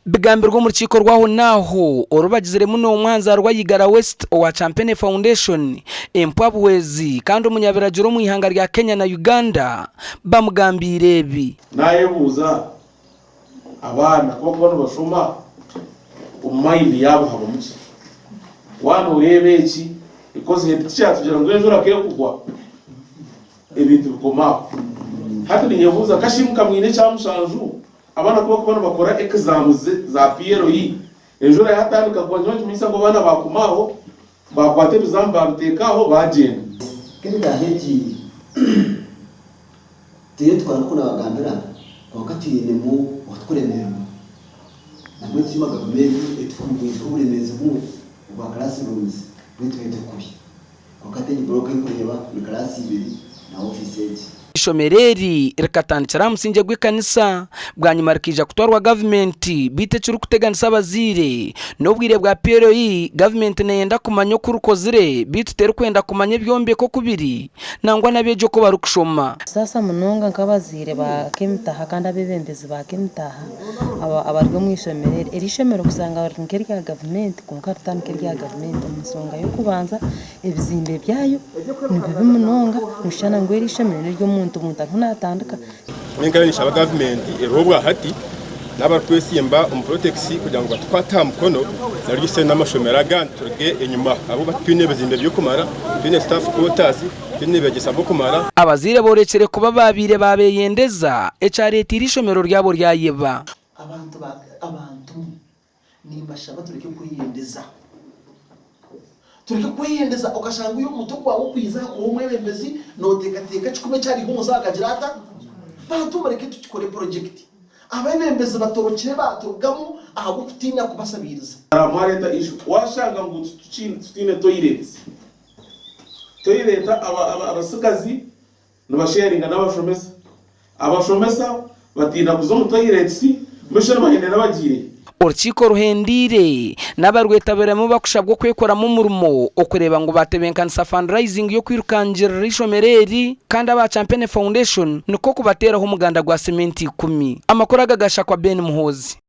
Bigambirwe omu rukiiko rw'ahonaaho oru bagiziremu n'omwanzarwa Igara West owa Champene Foundation, empwabuhwezi kandi omunyabiragiro omu ihanga rya Kenya na Uganda bamugambiire ebi. Naayebuuza, abaana ku barikuba nibashoma, omu mayindi yaabo habamu ki? Waaba nooreeba eki, because head teacher yaatugira ngu enjura ku erikugwa, ebintu bikoma aho. Hati ninyebuuza, kashi nka mwine ekya mushanju, Abaana ku barikuba nibakora exams za PLE, enjura yatandika kugwa nikiba nikimanyisa ngu abaana baakuma aho, baakwata ebizamu baabiteeka aho baagyenda. Nk'emitaaho egi turiyo nitukora nk'oku naabagambira kwonka twinemu obu turikuremererwa. Nabwo nitusiima gavumenti etuhungwizeho oburemeezi bumwe obwa classrooms beitu beitu kubi. Kwonka hati egi bulooka ei orikureeba ni kiraasi ibiri na ofiisi egi. Eishomero eri rikatandikira aha musingye gw'ekanisa bwanyima rikaija kutwarwa gavumenti beitu ekirikuteganisa abazaire n'obwire bwa PLE gavumenti neyenda kumanya oku rikozire beitu terikwenda kumanya ebyombeko oku biri nangwa n'abeegi oku barikushoma. Saasa munonga nk'abazaire ba Kemitaha kandi abeebembezi ba Kemitaha abari omu ishomero eri. Eri ishomero kushanga riri nk'erya gavumenti kwonka ritari nk'erya gavumenti omu nshonga y'okubanza ebizimbe byayo ni bibi munonga nooshushana ngu eri ishomero n'ery'omuntu muntu ariho naatandika. Nyowe nkaba ninshaba gavumenti eriho obwahati n'abarikwesimba omu porotekisi kugira ngu batukwate aha mukono naryo sente n'amashomero agandi turuge enyima ahabw'okuba titwine bizimbe birikumara, titwine staff quarters, titwine beegyesa b'okumara. Abazaire boorekire kuba baabaire baabeyendeza ekyareeteire eishomero ryabo ryayeba. Abantu ba abantu mwe nimbashaba tureke kweyendeza. Tureke kweyendeza okashanga oyi omutwe gwawe okwiza aha kuba omwebembezi noteekateeka kikumi eki ariiha omuzaho akagira ata? Bantu mureke tukikore porojekiti. Abebembezi batorokire baaturugamu ahabw'okutiina kubasabiiriza. Mwareeta issue washanga ngu titwine toilets. Toilet abatsigazi nibasheyaringa n'abashomesa. Abashomesa batiina kuza omu toilets mbwenu shi nibahendera bagiireyo? Orukiiko ruhendeire n'abarwetabiremu bakushabwa okwekoramu omurimo okureeba ngu batebenkanisa fundraising y'okwirukangirira eishomero eri kandi aba Champene Foundation nikwo kubateeraho omuganda gwa cement ikumi. Amakuru aga gashakwa Ben Muhoozi.